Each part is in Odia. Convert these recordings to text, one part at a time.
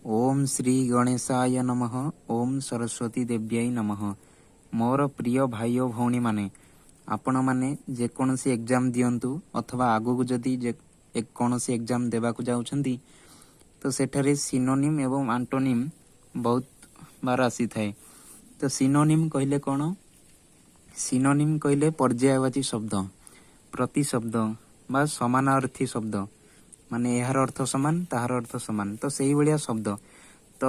ଓମ୍ ଶ୍ରୀ ଗଣେଶାୟ ନମଃ। ଓମ୍ ସରସ୍ୱତୀ ଦେବ୍ୟାଇ ନମଃ। ମୋର ପ୍ରିୟ ଭାଇ ଓ ଭଉଣୀମାନେ, ଆପଣମାନେ ଯେକୌଣସି ଏକ୍ଜାମ୍ ଦିଅନ୍ତୁ ଅଥବା ଆଗକୁ ଯଦି କୌଣସି ଏକ୍ଜାମ୍ ଦେବାକୁ ଯାଉଛନ୍ତି, ତ ସେଠାରେ ସିନୋନିମ୍ ଏବଂ ଆଣ୍ଟୋନିମ୍ ବହୁତ ବାର ଆସିଥାଏ। ତ ସିନୋନିମ୍ କହିଲେ କ'ଣ? ସିନୋନିମ୍ କହିଲେ ପର୍ଯ୍ୟାୟବାଚୀ ଶବ୍ଦ, ପ୍ରତିଶବ୍ଦ ବା ସମାନାର୍ଥୀ ଶବ୍ଦ। ମାନେ ଏହାର ଅର୍ଥ ସମାନ, ତାହାର ଅର୍ଥ ସମାନ, ତ ସେଇଭଳିଆ ଶବ୍ଦ। ତ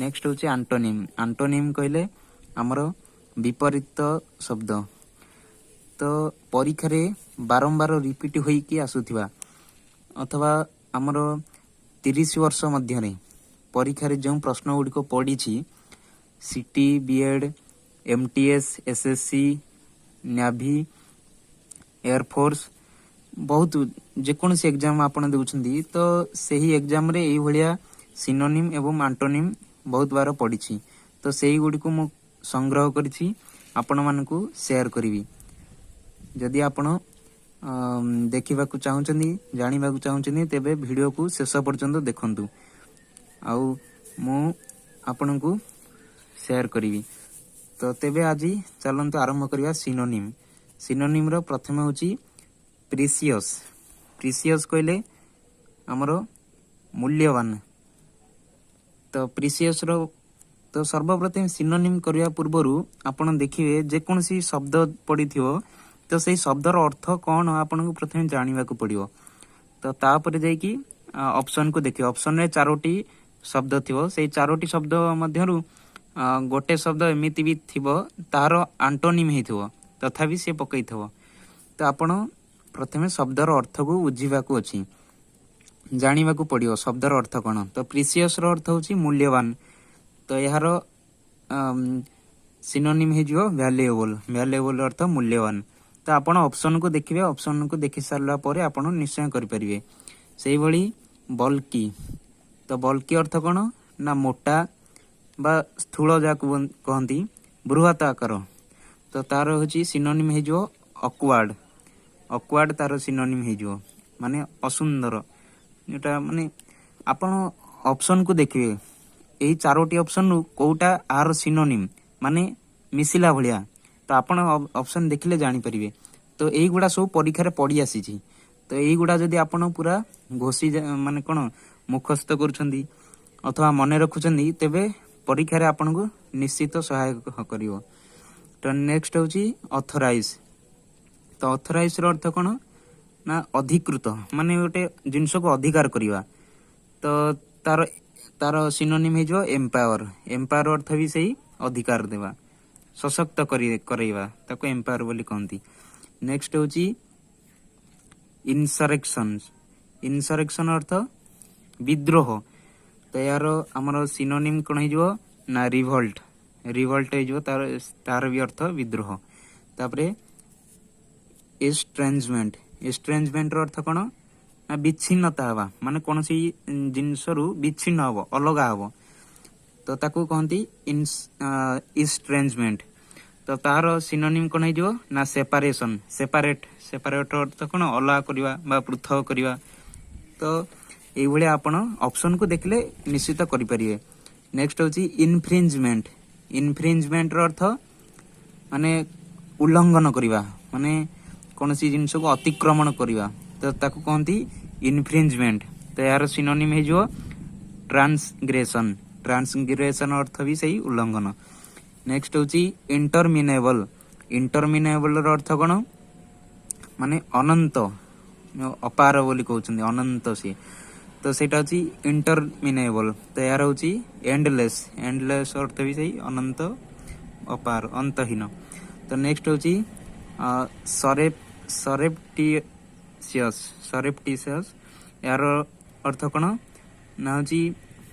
ନେକ୍ସଟ ହେଉଛି ଆଣ୍ଟୋନିମ୍। ଆଣ୍ଟୋନିମ୍ କହିଲେ ଆମର ବିପରୀତ ଶବ୍ଦ। ତ ପରୀକ୍ଷାରେ ବାରମ୍ବାର ରିପିଟ୍ ହୋଇକି ଆସୁଥିବା ଅଥବା ଆମର 30 ବର୍ଷ ମଧ୍ୟରେ ପରୀକ୍ଷାରେ ଯେଉଁ ପ୍ରଶ୍ନ ଗୁଡ଼ିକ ପଡ଼ିଛି, CT, BEd, MTS, SSC, navy, air force, ବହୁତ ଯେକୌଣସି ଏକ୍ଜାମ୍ ଆପଣ ଦେଉଛନ୍ତି, ତ ସେହି ଏକ୍ଜାମ୍ରେ ଏଇଭଳିଆ ସିନୋନିମ୍ ଏବଂ ଆଣ୍ଟୋନିମ୍ ବହୁତ ବାର ପଡ଼ିଛି। ତ ସେଇଗୁଡ଼ିକୁ ମୁଁ ସଂଗ୍ରହ କରିଛି, ଆପଣମାନଙ୍କୁ ସେୟାର କରିବି। ଯଦି ଆପଣ ଦେଖିବାକୁ ଚାହୁଁଛନ୍ତି, ଜାଣିବାକୁ ଚାହୁଁଛନ୍ତି, ତେବେ ଭିଡ଼ିଓକୁ ଶେଷ ପର୍ଯ୍ୟନ୍ତ ଦେଖନ୍ତୁ ଆଉ ମୁଁ ଆପଣଙ୍କୁ ସେୟାର କରିବି। ତ ତେବେ ଆଜି ଚାଲନ୍ତୁ ଆରମ୍ଭ କରିବା ସିନୋନିମ୍। ସିନୋନିମ୍ର ପ୍ରଥମେ ହେଉଛି ପ୍ରିସିୟସ୍। ପ୍ରିସିୟସ୍ କହିଲେ ଆମର ମୂଲ୍ୟବାନ। ତ ପ୍ରିସିୟସ୍ର, ତ ସର୍ବପ୍ରଥମେ ସିନୋନିମ୍ କରିବା ପୂର୍ବରୁ ଆପଣ ଦେଖିବେ, ଯେକୌଣସି ଶବ୍ଦ ପଡ଼ିଥିବ, ତ ସେଇ ଶବ୍ଦର ଅର୍ଥ କ'ଣ ଆପଣଙ୍କୁ ପ୍ରଥମେ ଜାଣିବାକୁ ପଡ଼ିବ। ତ ତାପରେ ଯାଇକି ଅପସନକୁ ଦେଖିବେ। ଅପସନରେ ଚାରୋଟି ଶବ୍ଦ ଥିବ। ସେଇ ଚାରୋଟି ଶବ୍ଦ ମଧ୍ୟରୁ ଗୋଟେ ଶବ୍ଦ ଏମିତି ବି ଥିବ, ତାହାର ଆଣ୍ଟୋନିମ୍ ହେଇଥିବ, ତଥାପି ସେ ପକେଇଥିବ। ତ ଆପଣ ପ୍ରଥମେ ଶବ୍ଦର ଅର୍ଥକୁ ବୁଝିବାକୁ ଅଛି, ଜାଣିବାକୁ ପଡ଼ିବ ଶବ୍ଦର ଅର୍ଥ କ'ଣ। ତ ପ୍ରିସିୟସର ଅର୍ଥ ହେଉଛି ମୂଲ୍ୟବାନ। ତ ଏହାର ସିନୋନିମ୍ ହେଇଯିବ ଭ୍ୟାଲୁଏବଲ୍। ଭ୍ୟାଲୁଏବଲ୍ ଅର୍ଥ ମୂଲ୍ୟବାନ। ତ ଆପଣ ଅପସନକୁ ଦେଖିବେ। ଅପସନକୁ ଦେଖି ସାରିଲା ପରେ ଆପଣ ନିଶ୍ଚୟ କରିପାରିବେ। ସେଇଭଳି ବଲ୍କି। ତ ବଲ୍କି ଅର୍ଥ କ'ଣ ନା ମୋଟା ବା ସ୍ଥୂଳ ଯାହାକୁ କହନ୍ତି, ବୃହତ ଆକାର। ତ ତାର ହେଉଛି ସିନୋନିମ୍ ହେଇଯିବ ଅକ୍ୱାର୍ଡ। ଅକ୍ୱାର୍ଡ ତାର ସିନୋନିମ୍ ହେଇଯିବ, ମାନେ ଅସୁନ୍ଦର। ଏଟା ମାନେ ଆପଣ ଅପସନକୁ ଦେଖିବେ, ଏଇ ଚାରୋଟି ଅପସନରୁ କୋଉଟା ଆର ସିନୋନିମ୍, ମାନେ ମିଶିଲା ଭଳିଆ। ତ ଆପଣ ଅପସନ ଦେଖିଲେ ଜାଣିପାରିବେ। ତ ଏଇଗୁଡ଼ା ସବୁ ପରୀକ୍ଷାରେ ପଡ଼ି ଆସିଛି। ତ ଏଇଗୁଡ଼ା ଯଦି ଆପଣ ପୁରା ଘୋଷି, ମାନେ କ'ଣ, ମୁଖସ୍ଥ କରୁଛନ୍ତି ଅଥବା ମନେ ରଖୁଛନ୍ତି, ତେବେ ପରୀକ୍ଷାରେ ଆପଣଙ୍କୁ ନିଶ୍ଚିତ ସହାୟକ କରିବ। ତ ନେକ୍ସଟ ହେଉଛି ଅଥରାଇଜ। ତ ଅଥରାଇଜର ଅର୍ଥ କ'ଣ ନା ଅଧିକୃତ, ମାନେ ଗୋଟେ ଜିନିଷକୁ ଅଧିକାର କରିବା। ତ ତାର ସିନୋନିମ୍ ହେଇଯିବ ଏମ୍ପାୱାର। ଏମ୍ପାୱାର ଅର୍ଥ ବି ସେଇ ଅଧିକାର ଦେବା, ସଶକ୍ତ କରେଇବା, ତାକୁ ଏମ୍ପାୱାର ବୋଲି କହନ୍ତି। ନେକ୍ସଟ ହେଉଛି ଇନସରେକ୍ସନ। ଇନସରେକ୍ସନ ଅର୍ଥ ବିଦ୍ରୋହ। ତ ଏହାର ଆମର ସିନୋନିମ୍ କ'ଣ ହେଇଯିବ ନା ରିଭଲ୍ଟ। ରିଭଲ୍ଟ ହେଇଯିବ ତାର ବି ଅର୍ଥ ବିଦ୍ରୋହ। ତାପରେ ଏଷ୍ଟ୍ରେଞ୍ଜମେଣ୍ଟ। ଏଷ୍ଟ୍ରେଞ୍ଜମେଣ୍ଟର ଅର୍ଥ କ'ଣ ନା ବିଚ୍ଛିନ୍ନତା ହେବା, ମାନେ କୌଣସି ଜିନିଷରୁ ବିଚ୍ଛିନ୍ନ ହବ, ଅଲଗା ହବ, ତ ତାକୁ କହନ୍ତି ଇଷ୍ଟ୍ରେଞ୍ଜମେଣ୍ଟ। ତ ତାର ସିନୋନିମ୍ କ'ଣ ହେଇଯିବ ନା ସେପାରେସନ, ସେପାରେଟ। ସେପାରେଟ ଅର୍ଥ କ'ଣ? ଅଲଗା କରିବା ବା ପୃଥକ କରିବା। ତ ଏଇଭଳିଆ ଆପଣ ଅପସନକୁ ଦେଖିଲେ ନିଶ୍ଚିତ କରିପାରିବେ। ନେକ୍ସଟ ହେଉଛି ଇନଫ୍ରିଞ୍ଜମେଣ୍ଟ। ଇନଫ୍ରିଞ୍ଜମେଣ୍ଟର ଅର୍ଥ ମାନେ ଉଲ୍ଲଂଘନ କରିବା, ମାନେ କୌଣସି ଜିନିଷକୁ ଅତିକ୍ରମଣ କରିବା, ତ ତାକୁ କହନ୍ତି ଇନଫ୍ରିଞ୍ଜମେଣ୍ଟ। ତ ଏହାର ସିନୋନିମ୍ ହେଇଯିବ ଟ୍ରାନ୍ସଗ୍ରେସନ। ଟ୍ରାନ୍ସଗ୍ରେସନ ଅର୍ଥ ବି ସେଇ ଉଲ୍ଲଂଘନ। ନେକ୍ସଟ ହେଉଛି ଇଣ୍ଟରମିନେବଲ। ଇଣ୍ଟରମିନେବଲର ଅର୍ଥ କ'ଣ? ମାନେ ଅନନ୍ତ, ଅପାର ବୋଲି କହୁଛନ୍ତି, ଅନନ୍ତ ସିଏ, ତ ସେଇଟା ହେଉଛି ଇଣ୍ଟରମିନେବଲ। ତ ଏହାର ହେଉଛି ଏଣ୍ଡଲେସ୍। ଏଣ୍ଡଲେସ୍ ଅର୍ଥ ବି ସେଇ ଅନନ୍ତ, ଅପାର, ଅନ୍ତହୀନ। ତ ନେକ୍ସଟ ହେଉଛି ସରେପ୍ଟିସିୟସ୍। ସରେପ୍ଟିସିୟସ୍, ଏହାର ଅର୍ଥ କ'ଣ ନା ହେଉଛି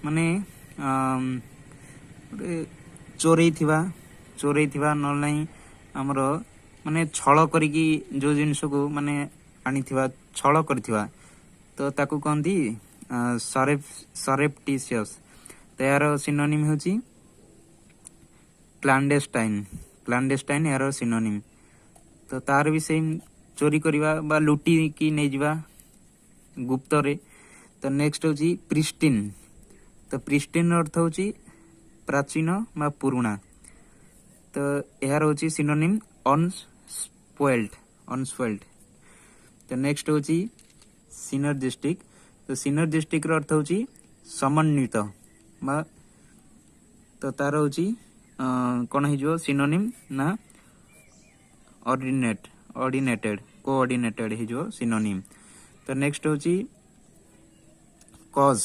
ମାନେ ଗୋଟେ ଚୋରେଇ ଥିବା, ନହେଲେ ନାହିଁ ଆମର ମାନେ ଛଳ କରିକି ଯୋଉ ଜିନିଷକୁ ମାନେ ଆଣିଥିବା, ଛଳ କରିଥିବା, ତ ତାକୁ କହନ୍ତି ସରେପ୍ଟିସିୟସ୍। ତ ଏହାର ସିନୋନିମ୍ ହେଉଛି କ୍ଲାଣ୍ଡେଷ୍ଟାଇନ୍। କ୍ଲାଣ୍ଡେଷ୍ଟାଇନ୍ ଏହାର ସିନୋନିମ୍। ତ ତାର ବି ସେଇ ଚୋରି କରିବା ବା ଲୁଟିକି ନେଇଯିବା ଗୁପ୍ତରେ। ତ ନେକ୍ସଟ ହେଉଛି ପ୍ରିଷ୍ଟିନ୍। ତ ପ୍ରିଷ୍ଟିନ୍ର ଅର୍ଥ ହେଉଛି ପ୍ରାଚୀନ ବା ପୁରୁଣା। ତ ଏହାର ହେଉଛି ସିନୋନିମ୍ ଅନସ୍ପଏଲ୍ଡ, ଅନସ୍ପଏଲ୍ଡ। ତ ନେକ୍ସଟ ହେଉଛି ସିନର୍ଜିଷ୍ଟିକ୍। ତ ସିନର୍ଜିଷ୍ଟିକ୍ର ଅର୍ଥ ହେଉଛି ସମନ୍ୱିତ ବା ତ ତାର ହେଉଛି କ'ଣ ହେଇଯିବ ସିନୋନିମ୍ ନା ଅର୍ଡିନେଟ୍, ଅର୍ଡିନେଟେଡ୍, କୋଅର୍ଡିନେଟେଡ୍ ହେଇଯିବ ସିନୋନିମ୍। ତ ନେକ୍ସଟ ହେଉଛି କଜ୍।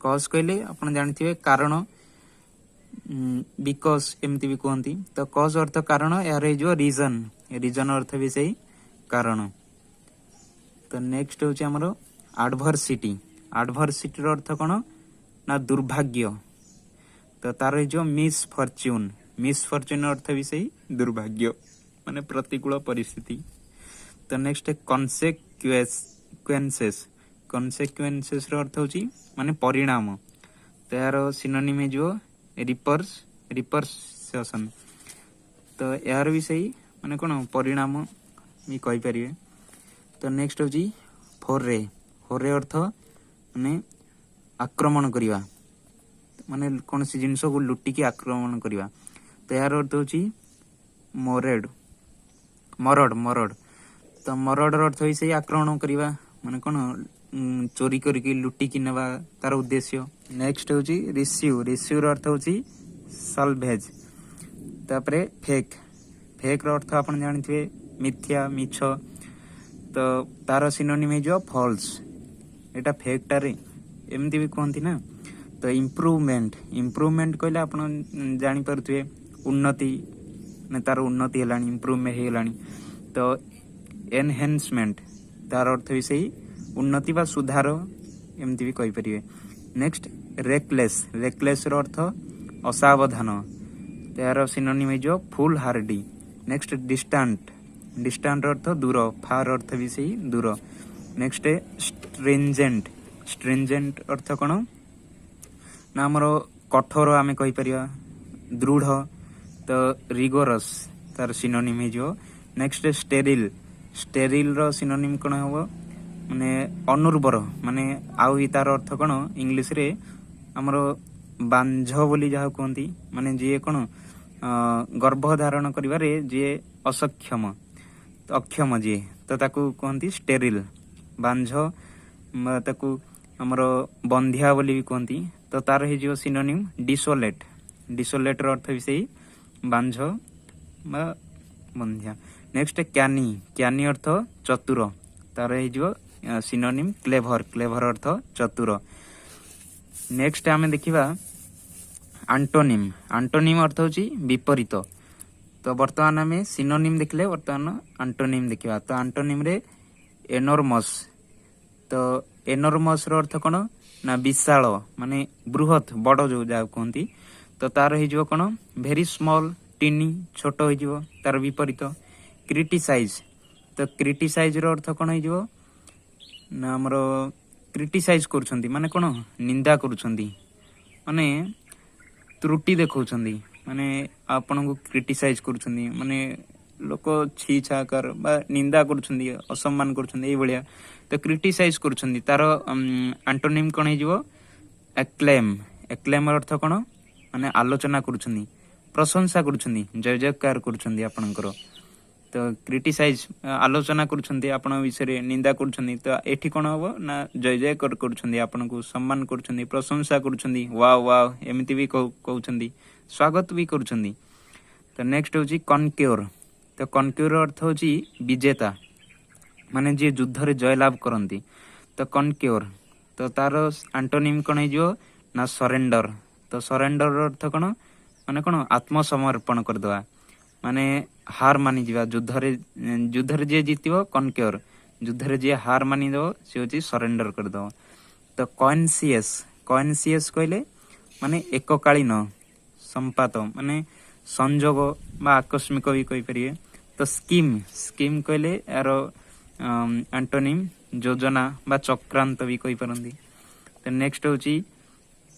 କଜ୍ କହିଲେ ଆପଣ ଜାଣିଥିବେ କାରଣ, because ଏମିତି ବି କୁହନ୍ତି। ତ କଜ୍ ଅର୍ଥ କାରଣ, ଏହାର ହେଇଯିବ ରିଜନ୍। ରିଜନ୍ ଅର୍ଥ ବି ସେଇ କାରଣ। ତ ନେକ୍ସଟ ହେଉଛି ଆମର ଆଡଭରସିଟି। ଆଡଭରସିଟିର ଅର୍ଥ କ'ଣ ନା ଦୁର୍ଭାଗ୍ୟ। ତ ତାର ହେଇଯିବ ମିସ୍ ଫର୍ଚ୍ୟୁନ୍। ମିସ୍ ଫର୍ଚ୍ୟୁନ୍ ଅର୍ଥ ବି ସେଇ ଦୁର୍ଭାଗ୍ୟ, ମାନେ ପ୍ରତିକୂଳ ପରିସ୍ଥିତି। ତ ନେକ୍ସଟ କନସେକ୍ୱେନ୍ସେସ୍। କନସେକ୍ୱେନ୍ସେସ୍ର ଅର୍ଥ ହେଉଛି ମାନେ ପରିଣାମ। ତ ଏହାର ସିନୋନିମ୍ ହେଇଯିବ ରିପରକସନ୍। ତ ଏହାର ବି ସେଇ ମାନେ କ'ଣ ପରିଣାମ ବି କହିପାରିବେ। ତ ନେକ୍ସଟ ହେଉଛି ଫୋରେ। ଫୋରେ ଅର୍ଥ ମାନେ ଆକ୍ରମଣ କରିବା, ମାନେ କୌଣସି ଜିନିଷକୁ ଲୁଟିକି ଆକ୍ରମଣ କରିବା। ତ ଏହାର ଅର୍ଥ ହେଉଛି ମୋରେଡ, ମରଡ, ମରଡ। ତ ମରଡର ଅର୍ଥ ବି ସେଇ ଆକ୍ରମଣ କରିବା, ମାନେ କ'ଣ ଚୋରି କରିକି ଲୁଟିକି ନେବା ତାର ଉଦ୍ଦେଶ୍ୟ। ନେକ୍ସଟ ହେଉଛି ରେସ୍କ୍ୟୁ। ରେସ୍କ୍ୟୁର ଅର୍ଥ ହେଉଛି ସାଲଭେଜ। ତାପରେ ଫେକ୍। ଫେକ୍ର ଅର୍ଥ ଆପଣ ଜାଣିଥିବେ ମିଥ୍ୟା, ମିଛ। ତ ତାର ସିନୋନିମ୍ ହେଇଯିବ ଫଲ୍ସ। ଏଇଟା ଫେକ୍ଟାରେ ଏମିତି ବି କୁହନ୍ତି ନା। ତ ଇମ୍ପ୍ରୁଭମେଣ୍ଟ। ଇମ୍ପ୍ରୁଭମେଣ୍ଟ କହିଲେ ଆପଣ ଜାଣିପାରୁଥିବେ ଉନ୍ନତି, ମାନେ ତାର ଉନ୍ନତି ହେଲାଣି, ଇମ୍ପ୍ରୁଭମେଣ୍ଟ ହେଇଗଲାଣି। ତ ଏନହେନ୍ସମେଣ୍ଟ, ତାର ଅର୍ଥ ବି ସେଇ ଉନ୍ନତି ବା ସୁଧାର ଏମିତି ବି କହିପାରିବେ। ନେକ୍ସଟ ରେକଲେସ୍। ରେକଲେସ୍ର ଅର୍ଥ ଅସାବଧାନ। ତ ଏହାର ସିନୋନିମ୍ ହେଇଯିବ ଫୁଲ୍ ହାର୍ଡି। Next distant. ଡିଷ୍ଟାଣ୍ଟର ଅର୍ଥ ଦୂର, ଫାର ଅର୍ଥ ବି ସେଇ ଦୂର। ନେକ୍ସଟ ଷ୍ଟ୍ରିଞ୍ଜେଣ୍ଟ। ଷ୍ଟ୍ରିଞ୍ଜେଣ୍ଟ ଅର୍ଥ କ'ଣ ନା ଆମର କଠୋର ଆମେ କହିପାରିବା, ଦୃଢ଼। ତ ରିଗୋରସ୍ ତାର ସିନୋନିମ୍ ହେଇଯିବ। ନେକ୍ସଟ ଷ୍ଟେରିଲ୍। ଷ୍ଟେରିଲ୍ର ସିନୋନିମ୍ କ'ଣ ହେବ? ମାନେ ଅନୁର୍ବର, ମାନେ ଆଉ ବି ତାର ଅର୍ଥ କ'ଣ ଇଂଲିଶରେ ଆମର ବାଞ୍ଝ ବୋଲି ଯାହା କୁହନ୍ତି, ମାନେ ଯିଏ କ'ଣ ଗର୍ଭ ଧାରଣ କରିବାରେ ଯିଏ ଅସକ୍ଷମ, ଅକ୍ଷମ ଯିଏ, ତ ତାକୁ କୁହନ୍ତି ଷ୍ଟେରିଲ୍, ବାଞ୍ଝ ବା ତାକୁ ଆମର ବନ୍ଧ୍ୟା ବୋଲି ବି କୁହନ୍ତି। ତ ତାର ହେଇଯିବ ସିନୋନିମ୍ ଡିସୋଲେଟ୍। ଡିସୋଲେଟ୍ର ଅର୍ଥ ବି ସେଇ ବାଞ୍ଝ ବା ବନ୍ଧ୍ୟା। ନେକ୍ସଟ କ୍ୟାନି। କ୍ୟାନି ଅର୍ଥ ଚତୁର। ତାର ହେଇଯିବ ସିନୋନିମ୍ କ୍ଲେଭର। କ୍ଲେଭର ଅର୍ଥ ଚତୁର। ନେକ୍ସଟ ଆମେ ଦେଖିବା ଆଣ୍ଟୋନିମ୍। ଆଣ୍ଟୋନିମ୍ ଅର୍ଥ ହେଉଛି ବିପରୀତ। ତ ବର୍ତ୍ତମାନ ଆମେ ସିନୋନିମ୍ ଦେଖିଲେ, ବର୍ତ୍ତମାନ ଆଣ୍ଟୋନିମ୍ ଦେଖିବା। ତ ଆଣ୍ଟୋନିମ୍ରେ ଏନୋର୍ମସ୍। ତ ଏନୋର୍ମସ୍ର ଅର୍ଥ କ'ଣ ନା ବିଶାଳ, ମାନେ ବୃହତ୍, ବଡ଼ ଯୋଉ ଯାହା କୁହନ୍ତି। ତ ତାର ହେଇଯିବ କ'ଣ ଭେରି ସ୍ମଲ୍, ଟିନି, ଛୋଟ ହେଇଯିବ ତାର ବିପରୀତ। କ୍ରିଟିସାଇଜ୍। ତ କ୍ରିଟିସାଇଜ୍ର ଅର୍ଥ କ'ଣ ହେଇଯିବ ନା ଆମର କ୍ରିଟିସାଇଜ୍ କରୁଛନ୍ତି ମାନେ କ'ଣ ନିନ୍ଦା କରୁଛନ୍ତି, ମାନେ ତ୍ରୁଟି ଦେଖାଉଛନ୍ତି, ମାନେ ଆପଣଙ୍କୁ କ୍ରିଟିସାଇଜ୍ କରୁଛନ୍ତି, ମାନେ ଲୋକ ଛି ଛାକର ବା ନିନ୍ଦା କରୁଛନ୍ତି, ଅସମ୍ମାନ କରୁଛନ୍ତି ଏଇଭଳିଆ। ତ କ୍ରିଟିସାଇଜ୍ କରୁଛନ୍ତି, ତାର ଆଣ୍ଟୋନିମ୍ କ'ଣ ହେଇଯିବ? ଆକ୍ଲେମ୍। ଆକ୍ଲେମ୍ର ଅର୍ଥ କ'ଣ? ମାନେ ଆଲୋଚନା କରୁଛନ୍ତି, ପ୍ରଶଂସା କରୁଛନ୍ତି, ଜୟ ଜୟକାର କରୁଛନ୍ତି ଆପଣଙ୍କର। ତ କ୍ରିଟିସାଇଜ୍ ଆଲୋଚନା କରୁଛନ୍ତି ଆପଣଙ୍କ ବିଷୟରେ, ନିନ୍ଦା କରୁଛନ୍ତି। ତ ଏଠି କ'ଣ ହବ ନା ଜୟ ଜୟକାର କରୁଛନ୍ତି, ଆପଣଙ୍କୁ ସମ୍ମାନ କରୁଛନ୍ତି, ପ୍ରଶଂସା କରୁଛନ୍ତି, ୱାଓ ୱାଓ ଏମିତି ବି କହୁଛନ୍ତି, ସ୍ୱାଗତ ବି କରୁଛନ୍ତି। ତ ନେକ୍ସଟ ହେଉଛି କନକ୍ୟୁର। ତ କନକ୍ୟୁର ଅର୍ଥ ହେଉଛି ବିଜେତା, ମାନେ ଯିଏ ଯୁଦ୍ଧରେ ଜୟଲାଭ କରନ୍ତି। ତ କନକ୍ୟୁର, ତ ତାର ଆଣ୍ଟୋନିମ୍ କ'ଣ ହେଇଯିବ ନା ସରେଣ୍ଡର। ତ ସରେଣ୍ଡର ଅର୍ଥ କ'ଣ? ମାନେ କ'ଣ ଆତ୍ମସମର୍ପଣ କରିଦେବା, ମାନେ ହାର ମାନିଯିବା ଯୁଦ୍ଧରେ। ଯୁଦ୍ଧରେ ଯିଏ ଜିତିବ କନକ୍ୟୁର, ଯୁଦ୍ଧରେ ଯିଏ ହାର ମାନିଦେବ ସେ ହେଉଛି ସରେଣ୍ଡର କରିଦେବ। ତ କଏନସିୟସ୍। କଏନସିୟସ୍ କହିଲେ ମାନେ ଏକକାଳୀନ ସମ୍ପାତ, ମାନେ ସଂଯୋଗ ବା ଆକସ୍ମିକ ବି କହିପାରିବେ। ତ ସ୍କିମ୍। ସ୍କିମ୍ କହିଲେ ଏହାର ଆଣ୍ଟୋନିମ୍ ଯୋଜନା ବା ଚକ୍ରାନ୍ତ ବି କହିପାରନ୍ତି। ତ ନେକ୍ସଟ ହେଉଛି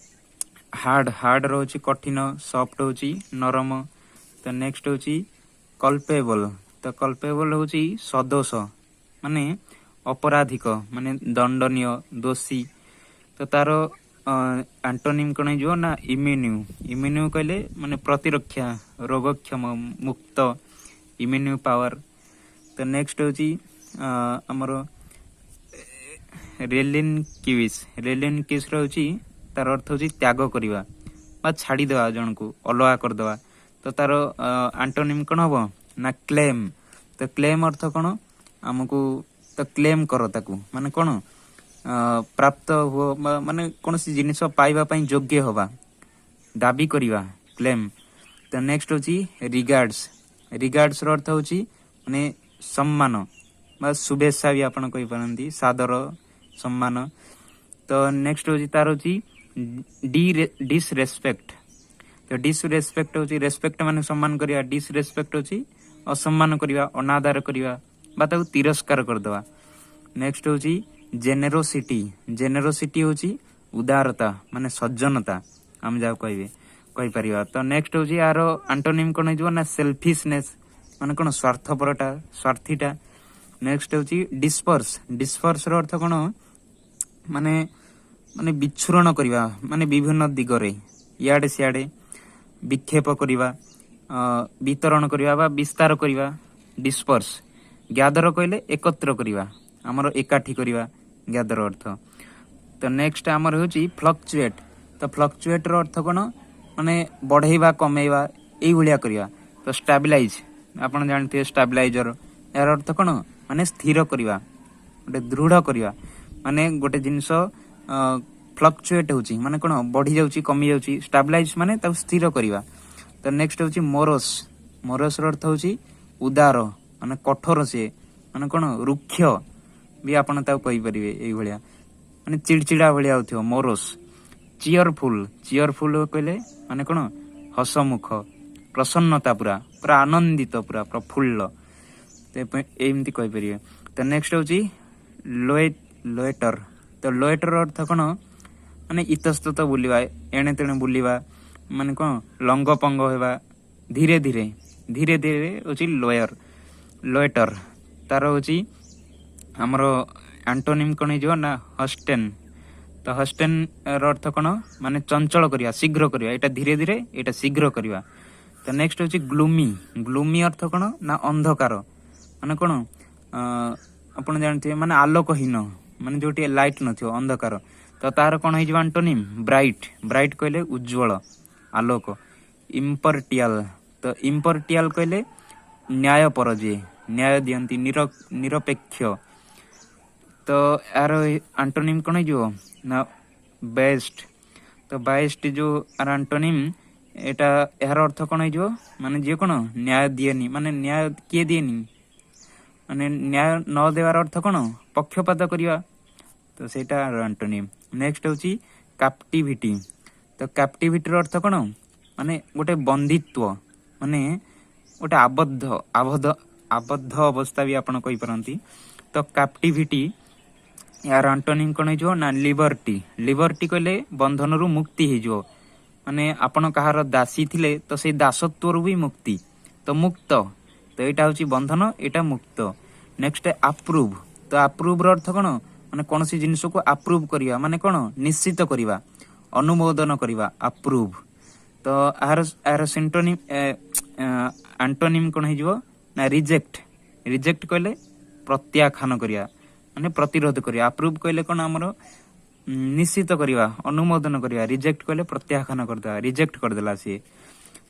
ହାର୍ଡ। ହାର୍ଡ ରହୁଛି କଠିନ, ସଫ୍ଟ ହେଉଛି ନରମ। ତ ନେକ୍ସଟ ହେଉଛି କଲପେବଲ। ତ କଲପେବଲ ହେଉଛି ସଦୋଷ, ମାନେ ଅପରାଧିକ, ମାନେ ଦଣ୍ଡନୀୟ, ଦୋଷୀ। ତ ତାର ଆଣ୍ଟୋନିମ୍ କ'ଣ ହେଇଯିବ ନା ଇମ୍ୟୁନ୍। ଇମ୍ୟୁନ୍ କହିଲେ ମାନେ ପ୍ରତିରକ୍ଷା, ରୋଗକ୍ଷମ, ମୁକ୍ତ, ଇମ୍ୟୁନ୍ ପାୱାର। ତ ନେକ୍ସଟ ହେଉଛି ଆମର ରେଲିନକ୍ୟୁଇସ୍। ରେଲିନକ୍ୟୁଇସ୍ ହେଉଛି, ତାର ଅର୍ଥ ହେଉଛି ତ୍ୟାଗ କରିବା ବା ଛାଡ଼ିଦେବା, ଜଣକୁ ଅଲଗା କରିଦେବା। ତ ତାର ଆଣ୍ଟୋନିମ୍ କ'ଣ ହବ ନା କ୍ଲେମ୍। ତ କ୍ଲେମ୍ ଅର୍ଥ କ'ଣ ଆମକୁ? ତ କ୍ଲେମ୍ କର ତାକୁ, ମାନେ କ'ଣ ପ୍ରାପ୍ତ ହୁଅ ବା ମାନେ କୌଣସି ଜିନିଷ ପାଇବା ପାଇଁ ଯୋଗ୍ୟ ହବା, ଦାବି କରିବା, କ୍ଲେମ୍। ତ ନେକ୍ସଟ ହେଉଛି ରିଗାର୍ଡସ୍। ରିଗାର୍ଡସର ଅର୍ଥ ହେଉଛି ମାନେ ସମ୍ମାନ ବା ଶୁଭେଚ୍ଛା ବି ଆପଣ କହିପାରନ୍ତି, ସାଦର, ସମ୍ମାନ। ତ ନେକ୍ସଟ ହେଉଛି ତାର ହେଉଛି ଡିସରେସ୍ପେକ୍ଟ। ତ ଡିସରେସ୍ପେକ୍ଟ ହେଉଛି, ରେସ୍ପେକ୍ଟ ମାନେ ସମ୍ମାନ କରିବା, ଡିସରେସ୍ପେକ୍ଟ ହେଉଛି ଅସମ୍ମାନ କରିବା, ଅନାଦର କରିବା ବା ତାକୁ ତିରସ୍କାର କରିଦେବା। ନେକ୍ସଟ ହେଉଛି ଜେନେରୋସିଟି। ଜେନେରୋସିଟି ହେଉଛି ଉଦାରତା, ମାନେ ସଜ୍ଜନତା ଆମେ ଯାହାକୁ କହିପାରିବା। ତ ନେକ୍ସଟ ହେଉଛି ଆର ଆଣ୍ଟୋନିମ୍ କ'ଣ ହେଇଯିବ ନା ସେଲଫିସନେସ୍, ମାନେ କ'ଣ ସ୍ୱାର୍ଥପରଟା, ସ୍ୱାର୍ଥୀଟା। ନେକ୍ସଟ ହେଉଛି ଡିସ୍ପର୍ସ। ଡିସ୍ପର୍ସର ଅର୍ଥ କ'ଣ? ମାନେ ମାନେ ବିଚ୍ଛୁରଣ କରିବା, ମାନେ ବିଭିନ୍ନ ଦିଗରେ ଇଆଡ଼େ ସିଆଡ଼େ ବିକ୍ଷେପ କରିବା, ବିତରଣ କରିବା ବା ବିସ୍ତାର କରିବା, ଡିସ୍ପର୍ସ। ଗ୍ୟାଦର କହିଲେ ଏକତ୍ର କରିବା, ଆମର ଏକାଠି କରିବା ଗ୍ୟାଦର ଅର୍ଥ। ତ ନେକ୍ସଟ ଆମର ହେଉଛି ଫ୍ଲକ୍ଚୁଏଟ୍। ତ ଫ୍ଲକ୍ଚୁଏଟ୍ର ଅର୍ଥ କ'ଣ? ମାନେ ବଢ଼େଇବା, କମେଇବା, ଏଇଭଳିଆ କରିବା। ତ ଷ୍ଟାବିଲାଇଜ, ଆପଣ ଜାଣିଥିବେ ଷ୍ଟାବିଲାଇଜର, ଏହାର ଅର୍ଥ କ'ଣ? ମାନେ ସ୍ଥିର କରିବା, ଗୋଟେ ଦୃଢ଼ କରିବା। ମାନେ ଗୋଟେ ଜିନିଷ ଫ୍ଲକ୍ଚୁଏଟ୍ ହେଉଛି ମାନେ କ'ଣ ବଢି ଯାଉଛି, କମି ଯାଉଛି। ଷ୍ଟାବିଲାଇଜ ମାନେ ତାକୁ ସ୍ଥିର କରିବା। ତ ନେକ୍ସଟ ହେଉଛି ମୋରସ୍। ମୋରସର ଅର୍ଥ ହେଉଛି ଉଦାର, ମାନେ କଠୋର ସିଏ, ମାନେ କ'ଣ ରୁକ୍ଷ ବି ଆପଣ ତାକୁ କହିପାରିବେ। ଏଇଭଳିଆ ମାନେ ଚିଡ଼ଚିଡ଼ା ଭଳିଆ ହଉଥିବ, ମୋରସ୍। ଚିୟରଫୁଲ। ଚିୟରଫୁଲ କହିଲେ ମାନେ କ'ଣ ହସମୁଖ, ପ୍ରସନ୍ନତା, ପୁରା ପୁରା ଆନନ୍ଦିତ, ପୁରା ପ୍ରଫୁଲ୍ଲ। ତ ଏମିତି କହିପାରିବେ। ତ ନେକ୍ସଟ ହେଉଛି ଲୋଏଟର। ତ ଲୋଏଟର ଅର୍ଥ କ'ଣ? ମାନେ ଇତସ୍ତତ ବୁଲିବା, ଏଣେ ତେଣେ ବୁଲିବା, ମାନେ କ'ଣ ଲଙ୍ଗ ପଙ୍ଗ ହେବା, ଧୀରେ ଧୀରେ ଧୀରେ ଧୀରେ ହେଉଛି ଲୋଏଟର। ତାର ହେଉଛି ଆମର ଆଣ୍ଟୋନିମ୍ କ'ଣ ହେଇଯିବ ନା ହଷ୍ଟେନ୍। ତ ହଷ୍ଟେନ୍ ର ଅର୍ଥ କ'ଣ? ମାନେ ଚଞ୍ଚଳ କରିବା, ଶୀଘ୍ର କରିବା। ଏଇଟା ଧୀରେ ଧୀରେ, ଏଇଟା ଶୀଘ୍ର କରିବା। ତ ନେକ୍ସଟ ହେଉଛି ଗ୍ଲୁମି। ଗ୍ଲୁମି ଅର୍ଥ କ'ଣ ନା ଅନ୍ଧକାର, ମାନେ କ'ଣ ଆପଣ ଜାଣିଥିବେ, ମାନେ ଆଲୋକହୀନ, ମାନେ ଯୋଉଠି ଲାଇଟ୍ ନଥିବ, ଅନ୍ଧକାର। ତ ତାର କ'ଣ ହେଇଯିବ ଆଣ୍ଟୋନିମ୍? ବ୍ରାଇଟ୍। ବ୍ରାଇଟ୍ କହିଲେ ଉଜ୍ଜଳ, ଆଲୋକ। ଇମ୍ପାର୍ସିଆଲ। ତ ଇମ୍ପାର୍ସିଆଲ କହିଲେ ନ୍ୟାୟପର, ଯିଏ ନ୍ୟାୟ ଦିଅନ୍ତି, ନିରପେକ୍ଷ। ତ ଏହାର ଆଣ୍ଟୋନିମ୍ କ'ଣ ହେଇଯିବ ନା ବାୟାସ୍ଡ। ତ ବାୟାସ୍ଡ ଯୋଉ ଆର ଆଣ୍ଟୋନିମ୍ ଏଇଟା, ଏହାର ଅର୍ଥ କ'ଣ ହେଇଯିବ? ମାନେ ଯିଏ କ'ଣ ନ୍ୟାୟ ଦିଏନି। ମାନେ ନ୍ୟାୟ କିଏ ଦିଏନି? ମାନେ ନ୍ୟାୟ ନ ଦେବାର ଅର୍ଥ କ'ଣ? ପକ୍ଷପାତ କରିବା। ତ ସେଇଟା ଆଣ୍ଟୋନିମ୍। ନେକ୍ସଟ ହେଉଛି କାପ୍ଟିଭିଟି। ତ କାପ୍ଟିଭିଟିର ଅର୍ଥ କ'ଣ? ମାନେ ଗୋଟେ ବନ୍ଦିତ୍ୱ, ମାନେ ଗୋଟେ ଆବଦ୍ଧ ଆବଦ୍ଧ ଆବଦ୍ଧ ଅବସ୍ଥା ବି ଆପଣ କହିପାରନ୍ତି। ତ କାପ୍ଟିଭିଟି, ଏହାର ଆଣ୍ଟୋନିମ୍ କ'ଣ ହେଇଯିବ ନା ଲିବର୍ଟି। ଲିବର୍ଟି କହିଲେ ବନ୍ଧନରୁ ମୁକ୍ତି ହେଇଯିବ। ମାନେ ଆପଣ କାହାର ଦାସୀ ଥିଲେ, ତ ସେଇ ଦାସତ୍ୱରୁ ବି ମୁକ୍ତି, ତ ମୁକ୍ତ। ତ ଏଇଟା ହଉଛି ବନ୍ଧନ, ଏଇଟା ମୁକ୍ତ। Next approve. ତ ଆପ୍ରୁଭର ଅର୍ଥ କ'ଣ? ମାନେ କୌଣସି ଜିନିଷକୁ ଆପ୍ରୁଭ କରିବା ମାନେ କ'ଣ ନିଶ୍ଚିତ କରିବା, ଅନୁମୋଦନ କରିବା, ଆପ୍ରୁଭ। ତ ଏହାର ସିଣ୍ଟୋନିମ୍, ଆଣ୍ଟୋନିମ୍ କ'ଣ ହେଇଯିବ ନା ରିଜେକ୍ଟ। ରିଜେକ୍ଟ କହିଲେ ପ୍ରତ୍ୟାଖ୍ୟାନ କରିବା, ମାନେ ପ୍ରତିରୋଧ କରିବା। ଆପ୍ରୁଭ କହିଲେ କ'ଣ ଆମର ନିଶ୍ଚିତ କରିବା, ଅନୁମୋଦନ କରିବା। ରିଜେକ୍ଟ କହିଲେ ପ୍ରତ୍ୟାଖ୍ୟାନ କରିଦେବା, ରିଜେକ୍ଟ କରିଦେଲା ସିଏ।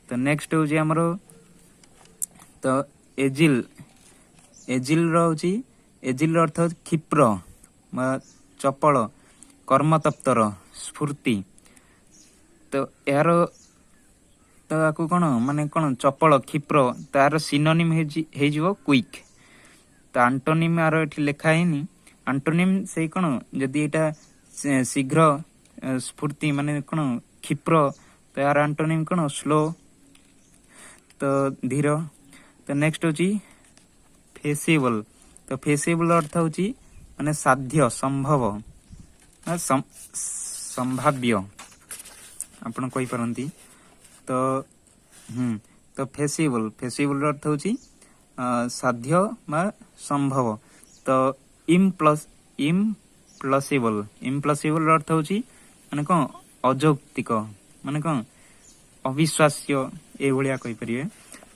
ତ ନେକ୍ସଟ ହଉଛି ଆମର ତ ଏଜିଲ। ଏଜିଲର ହଉଛି, ଏଜିଲର ଅର୍ଥ ହଉଛି କ୍ଷିପ୍ର ବା ଚପଳ, କର୍ମତତ୍ପର, ସ୍ଫୂର୍ତ୍ତି। ତ ଏହାର ତ ଆକୁ କ'ଣ ମାନେ କ'ଣ ଚପଳ, କ୍ଷିପ୍ର, ତାର ସିନୋନିମ୍ ହେଇଯିବ କୁଇକ୍। ତ ଆଣ୍ଟୋନିମ୍ ଆର ଏଠି ଲେଖା ହେଇନି। ଆଣ୍ଟୋନିମ୍ ସେଇ କ'ଣ ଯଦି ଏଇଟା ଶୀଘ୍ର, ସ୍ଫୂର୍ତ୍ତି, ମାନେ କ'ଣ କ୍ଷିପ୍ର, ତ ଏହାର ଆଣ୍ଟୋନିମ୍ କ'ଣ? ସ୍ଲୋ, ତ ଧୀର। ତ ନେକ୍ସଟ ହଉଛି ଫିଜିବଲ। ତ ଫିଜିବଲ ଅର୍ଥ ହଉଛି ମାନେ ସାଧ୍ୟ, ସମ୍ଭବ ବା ସମ୍ଭାବ୍ୟ ଆପଣ କହିପାରନ୍ତି। ତ ତ ଫିଜିବଲ, ଫିଜିବଲ ଅର୍ଥ ହଉଛି ସାଧ୍ୟ ବା ସମ୍ଭବ। ତ ଇମ୍ପ୍ଲସିବଲ। ଇମ୍ପ୍ଲସିବଲ ଅର୍ଥ ହଉଛି ମାନେ ମାନେ କ'ଣ? ଅଯୌକ୍ତିକ, ମାନେ କ'ଣ? ଅବିଶ୍ୱାସ୍ୟ, ଏଇଭଳିଆ କହିପାରିବେ।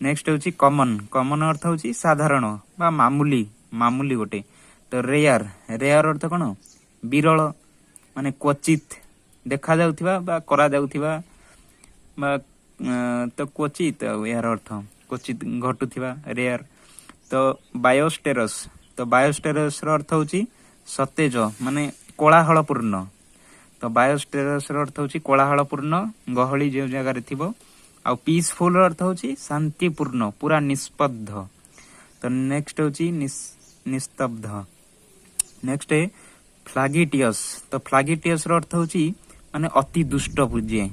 ନେକ୍ସଟ ହେଉଛି କମନ। କମନ ଅର୍ଥ ହେଉଛି ସାଧାରଣ ବା ମାମୁଲି, ମାମୁଲି ଗୋଟେ। ତ ରେୟାର। ରେୟାର ଅର୍ଥ କ'ଣ? ବିରଳ, ମାନେ କ୍ୱଚିତ ଦେଖାଯାଉଥିବା ବା କରାଯାଉଥିବା ବା ତ କ୍ୱଚିତ। ଆଉ ଏହାର ଅର୍ଥ କ୍ୱଚିତ ଘଟୁଥିବା, ରେୟାର। ତ ବଏଷ୍ଟେରସ୍। ତ ବଏଷ୍ଟେରସ୍ ର ଅର୍ଥ ହଉଛି ସତେଜ, ମାନେ କୋଳାହଳପୂର୍ଣ୍ଣ। ତ ବଏଷ୍ଟେରସ୍ ର ଅର୍ଥ ହଉଛି କୋଳାହଳପୂର୍ଣ୍ଣ, ଗହଳି ଯେଉଁ ଜାଗାରେ ଥିବ। ଆଉ ପିସଫୁଲ ର ଅର୍ଥ ହଉଛି ଶାନ୍ତିପୂର୍ଣ୍ଣ, ପୁରା ନିସ୍ତବ୍ଧ। ତ ନେକ୍ସଟ ହଉଛି ନିସ୍ତବ୍ଧ। ନେକ୍ସଟ ଫ୍ଲାଗିଟିୟସ୍। ତ ଫ୍ଲାଗିଟିୟସ୍ ର ଅର୍ଥ ହଉଛି ମାନେ ଅତି ଦୁଷ୍ଟ ଯିଏ।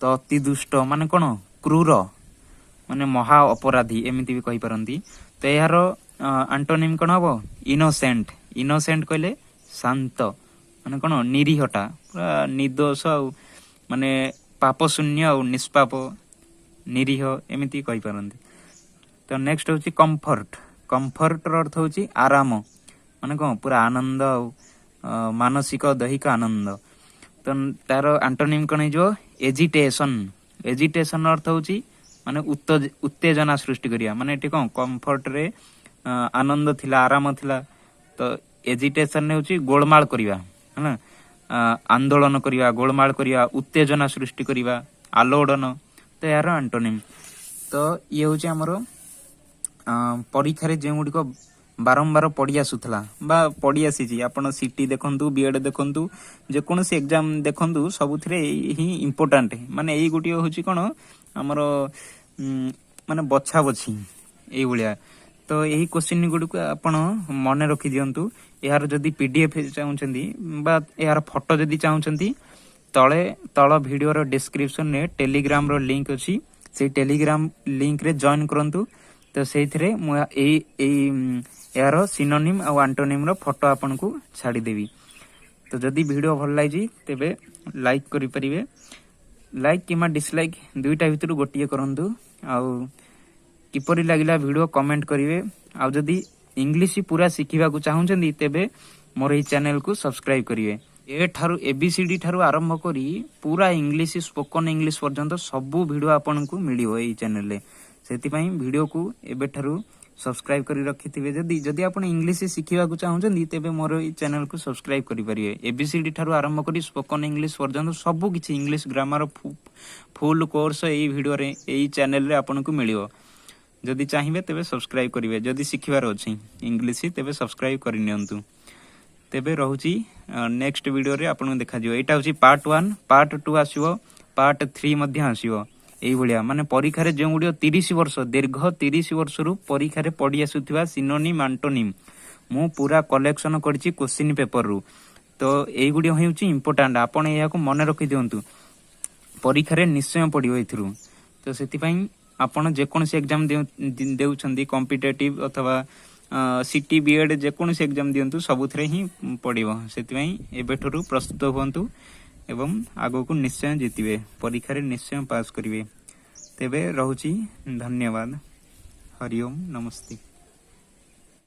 ତ ଅତି ଦୁଷ୍ଟ ମାନେ କଣ? କ୍ରୁର, ମାନେ ମହା ଅପରାଧୀ, ଏମିତି ବି କହିପାରନ୍ତି। ତ ଏହାର ଆଣ୍ଟୋନିମ୍ କଣ ହବ? ଇନୋସେଣ୍ଟ। ଇନୋସେଣ୍ଟ କହିଲେ ଶାନ୍ତ, ମାନେ କଣ? ନିରୀହଟା, ପୁରା ନିର୍ଦ୍ଦୋଷ ଆଉ ମାନେ ପାପ ଶୂନ୍ୟ ଆଉ ନିଷ୍ପାପ, ନିରୀହ, ଏମିତି କହିପାରନ୍ତି। ତ ନେକ୍ସଟ ହଉଛି କମ୍ଫର୍ଟ। କମ୍ଫର୍ଟର ଅର୍ଥ ହଉଛି ଆରାମ, ମାନେ କଣ? ପୁରା ଆନନ୍ଦ ଆଉ ମାନସିକ ଦୈହିକ ଆନନ୍ଦ। ତ ତାର ଆଣ୍ଟୋନିମ୍ କଣ ହେଇଯିବ? ଏଜିଟେସନ। ଏଜିଟେସନ ଅର୍ଥ ହଉଛି ମାନେ ଉତ୍ତେଜନା ସୃଷ୍ଟି କରିବା। ମାନେ ଏଠି କଣ? କମ୍ଫର୍ଟରେ ଆନନ୍ଦ ଥିଲା, ଆରାମ ଥିଲା। ତ ଏଜିଟେସନ ହେଉଛି ଗୋଳମାଳ କରିବା, ହେଲା, ଆନ୍ଦୋଳନ କରିବା, ଗୋଳମାଳ କରିବା, ଉତ୍ତେଜନା ସୃଷ୍ଟି କରିବା, ଆଲୋଡ଼ନ। ତ ଏହାର ଆଣ୍ଟୋନିମ୍। ତ ଇଏ ହଉଛି ଆମର ପରୀକ୍ଷାରେ ଯେଉଁଗୁଡ଼ିକ ବାରମ୍ବାର ପଡ଼ି ଆସୁଥିଲା ବା ପଡ଼ି ଆସିଛି। ଆପଣ ସିଟି ଦେଖନ୍ତୁ, ବିଏଡ୍ ଦେଖନ୍ତୁ, ଯେକୌଣସି ଏକ୍ଜାମ ଦେଖନ୍ତୁ, ସବୁଥିରେ ଏଇ ହିଁ ଇମ୍ପୋର୍ଟାଣ୍ଟ। ମାନେ ଏଇ ଗୋଟିଏ ହଉଛି କଣ ଆମର ମାନେ ବଛା ବଛି ଏଇଭଳିଆ। ତ ଏହି କୋଶ୍ଚିନ୍ ଗୁଡ଼ିକୁ ଆପଣ ମନେ ରଖିଦିଅନ୍ତୁ। ଏହାର ଯଦି ପିଡିଏଫ୍ ଚାହୁଁଛନ୍ତି ବା ଏହାର ଫଟୋ ଯଦି ଚାହୁଁଛନ୍ତି, ତଳେ ତଳ ଭିଡ଼ିଓର ଡିସ୍କ୍ରିପସନରେ ଟେଲିଗ୍ରାମର ଲିଙ୍କ ଅଛି। ସେଇ ଟେଲିଗ୍ରାମ ଲିଙ୍କରେ ଜଏନ୍ କରନ୍ତୁ। ତ ସେଇଥିରେ ମୁଁ ଏଇ ଏଇ ଏହାର ସିନୋନିମ୍ ଆଉ ଆଣ୍ଟୋନିମ୍ର ଫଟୋ ଆପଣଙ୍କୁ ଛାଡ଼ିଦେବି। ତ ଯଦି ଭିଡ଼ିଓ ଭଲ ଲାଗିଛି, ତେବେ ଲାଇକ୍ କରିପାରିବେ। ଲାଇକ୍ କିମ୍ବା ଡିସଲାଇକ୍ ଦୁଇଟା ଭିତରୁ ଗୋଟିଏ କରନ୍ତୁ। ଆଉ କିପରି ଲାଗିଲା ଭିଡ଼ିଓ, କମେଣ୍ଟ କରିବେ। ଆଉ ଯଦି ଇଂଲିଶ ପୁରା ଶିଖିବାକୁ ଚାହୁଁଛନ୍ତି, ତେବେ ମୋର ଏହି ଚ୍ୟାନେଲକୁ ସବସ୍କ୍ରାଇବ କରିବେ। ଏ ଠାରୁ ଏବିସିଡି ଠାରୁ ଆରମ୍ଭ କରି ପୁରା ଇଂଲିଶ, ସ୍ପୋକନ ଇଂଲିଶ ପର୍ଯ୍ୟନ୍ତ ସବୁ ଭିଡ଼ିଓ ଆପଣଙ୍କୁ ମିଳିବ ଏଇ ଚ୍ୟାନେଲରେ। ସେଥିପାଇଁ ଭିଡ଼ିଓକୁ ଏବେଠାରୁ ସବସ୍କ୍ରାଇବ କରି ରଖିଥିବେ। ଯଦି ଯଦି ଆପଣ ଇଂଲିଶ ଶିଖିବାକୁ ଚାହୁଁଛନ୍ତି, ତେବେ ମୋର ଏଇ ଚ୍ୟାନେଲକୁ ସବସ୍କ୍ରାଇବ କରିପାରିବେ। ଏବିସିଡି ଠାରୁ ଆରମ୍ଭ କରି ସ୍ପୋକନ ଇଂଲିଶ ପର୍ଯ୍ୟନ୍ତ ସବୁ କିଛି ଇଂଲିଶ ଗ୍ରାମାର ଫୁଲ୍ କୋର୍ସ ଏଇ ଭିଡ଼ିଓରେ, ଏଇ ଚ୍ୟାନେଲରେ ଆପଣଙ୍କୁ ମିଳିବ। ଯଦି ଚାହିଁବେ, ତେବେ ସବସ୍କ୍ରାଇବ କରିବେ। ଯଦି ଶିଖିବାର ଅଛି ଇଂଲିଶ, ତେବେ ସବସ୍କ୍ରାଇବ କରିନିଅନ୍ତୁ। ତେବେ ରହୁଛି, ନେକ୍ସଟ ଭିଡ଼ିଓରେ ଆପଣଙ୍କୁ ଦେଖାଯିବ। ଏଇଟା ହେଉଛି ପାର୍ଟ 1। ପାର୍ଟ 2 ଆସିବ, ପାର୍ଟ 3 ମଧ୍ୟ ଆସିବ। ଏଇଭଳିଆ ମାନେ ପରୀକ୍ଷାରେ ଯେଉଁଗୁଡ଼ିକ 30 ବର୍ଷ, ଦୀର୍ଘ 30 ବର୍ଷରୁ ପରୀକ୍ଷାରେ ପଡ଼ି ଆସୁଥିବା ସିନୋନିମ୍, ଆଣ୍ଟୋନିମ୍ ମୁଁ ପୁରା କଲେକ୍ସନ କରିଛି କୋଶ୍ଚିନ୍ ପେପରରୁ। ତ ଏଇଗୁଡ଼ିକ ହେଉଛି ଇମ୍ପୋର୍ଟାଣ୍ଟ। ଆପଣ ଏହାକୁ ମନେ ରଖିଦିଅନ୍ତୁ, ପରୀକ୍ଷାରେ ନିଶ୍ଚୟ ପଡ଼ିବ ଏଥିରୁ। ତ ସେଥିପାଇଁ ଆପଣ ଯେକୌଣସି ଏକ୍ଜାମ ଦେଉଛନ୍ତି, କମ୍ପିଟେଟିଭ ଅଥବା ସିଟି, ବିଏଡ୍, ଯେକୌଣସି ଏକ୍ଜାମ ଦିଅନ୍ତୁ, ସବୁଥିରେ ହିଁ ପଡ଼ିବ। ସେଥିପାଇଁ ଏବେଠାରୁ ପ୍ରସ୍ତୁତ ହୁଅନ୍ତୁ ଏବଂ ଆଗକୁ ନିଶ୍ଚୟ ଜିତିବେ, ପରୀକ୍ଷାରେ ନିଶ୍ଚୟ ପାସ୍ କରିବେ। ତେବେ ରହୁଛି, ଧନ୍ୟବାଦ। ହରି ଓମ୍, ନମସ୍ତେ।